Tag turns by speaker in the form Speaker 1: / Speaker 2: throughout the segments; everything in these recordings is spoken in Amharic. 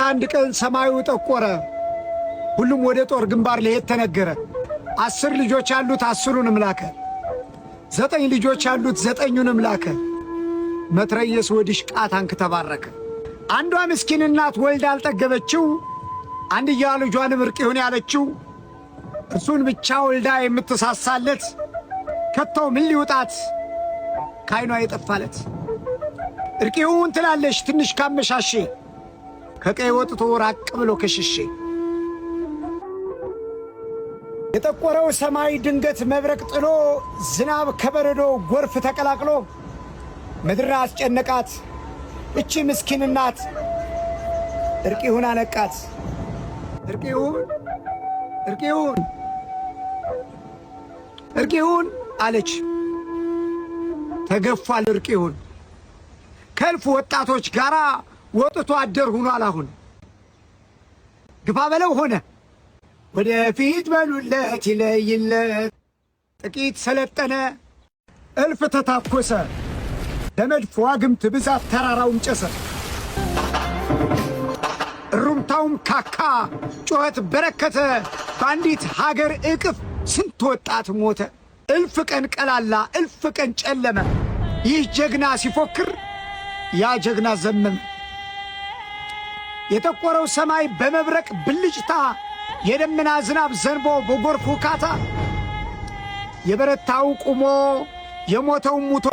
Speaker 1: አንድ ቀን ሰማዩ ጠቆረ። ሁሉም ወደ ጦር ግንባር ሊሄድ ተነገረ። 10 ልጆች ያሉት 10ሩንም ላከ። 9 ልጆች ያሉት 9ኙንም ላከ። መትረየስ ወዲሽቃ ታንክ ተባረከ። አንዷ ምስኪን እናት ወልዳ አልጠገበችው፣ አንድያ ልጇንም እርቅ ይሁን ያለችው፣ እርሱን ብቻ ወልዳ የምትሳሳለት ከተው ምን ሊውጣት ካይኗ የጠፋለት። እርቅ ይሁን ትላለች ትንሽ ካመሻሼ፣ ከቀይ ወጥቶ ራቅ ብሎ ከሽሼ። የጠቆረው ሰማይ ድንገት መብረቅ ጥሎ፣ ዝናብ ከበረዶ ጎርፍ ተቀላቅሎ ምድር አስጨነቃት። እቺ ምስኪን እናት እርቅ ይሁን አነቃት። እርቅ ይሁን፣ እርቅ ይሁን፣ እርቅ ይሁን አለች። ተገፏል እርቅ ይሁን። ከእልፍ ወጣቶች ጋራ ወጥቶ አደር ሆኗል። አሁን ግፋ በለው ሆነ። ወደፊት በሉለት ይለይለት። ጥቂት ሰለጠነ እልፍ ተታኮሰ። በመድፍ ዋግምት ብዛት ተራራውም ጨሰ። እሩምታውም ካካ ጩኸት በረከተ። በአንዲት ሀገር እቅፍ ስንት ወጣት ሞተ። እልፍ ቀን ቀላላ እልፍ ቀን ጨለመ። ይህ ጀግና ሲፎክር ያ ጀግና ዘመመ። የጠቆረው ሰማይ በመብረቅ ብልጭታ፣ የደመና ዝናብ ዘንቦ በጎርፍ ውካታ፣ የበረታው ቁሞ የሞተው ሙቶ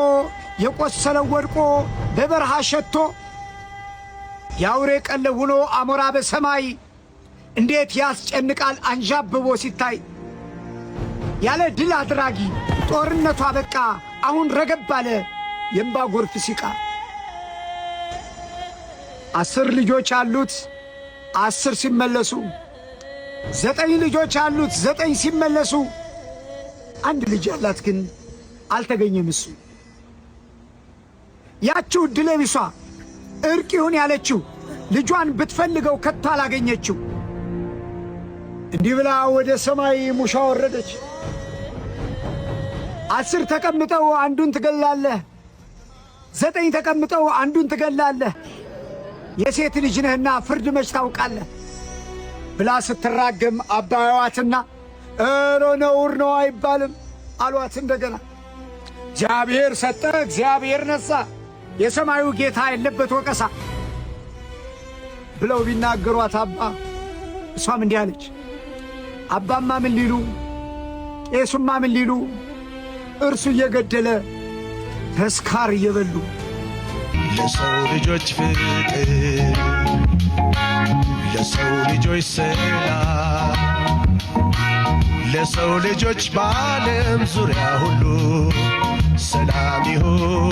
Speaker 1: የቆሰለው ወድቆ በበረሃ ሸቶ፣ የአውሬ ቀለብ ሆኖ አሞራ በሰማይ እንዴት ያስጨንቃል አንዣብቦ ሲታይ። ያለ ድል አድራጊ ጦርነቱ አበቃ አሁን ረገብ አለ የእምባ ጎርፍ ሲቃ። 10 ልጆች አሉት 10 ሲመለሱ፣ 9 ልጆች አሉት 9 ሲመለሱ፣ አንድ ልጅ ያላት ግን አልተገኘም እሱ። ያችው ዕድለ ቢሷ እርቅ ይሁን ያለችው ልጇን ብትፈልገው ከቶ አላገኘችው። እንዲህ ብላ ወደ ሰማይ ሙሻ ወረደች። 10 ተቀምጠው አንዱን ትገላለህ፣ 9 ተቀምጠው አንዱን ትገላለህ፣ የሴት ልጅ ነህና ፍርድ መች ታውቃለህ ብላ ስትራገም አባያዋትና ኧረ ነውር ነው አይባልም አሏት። እንደገና እግዚአብሔር ሰጠ እግዚአብሔር ነሣ፣ የሰማዩ ጌታ የለበት ወቀሳ ብለው ቢናገሯት አባ እሷም እንዲህ አለች። አባማ ምን ሊሉ ቄሱማ ምን ሊሉ እርሱ እየገደለ ተስካር እየበሉ።
Speaker 2: ለሰው ልጆች ፍቅር፣ ለሰው ልጆች ሰላም፣ ለሰው ልጆች በዓለም ዙሪያ ሁሉ ሰላም ይሁን።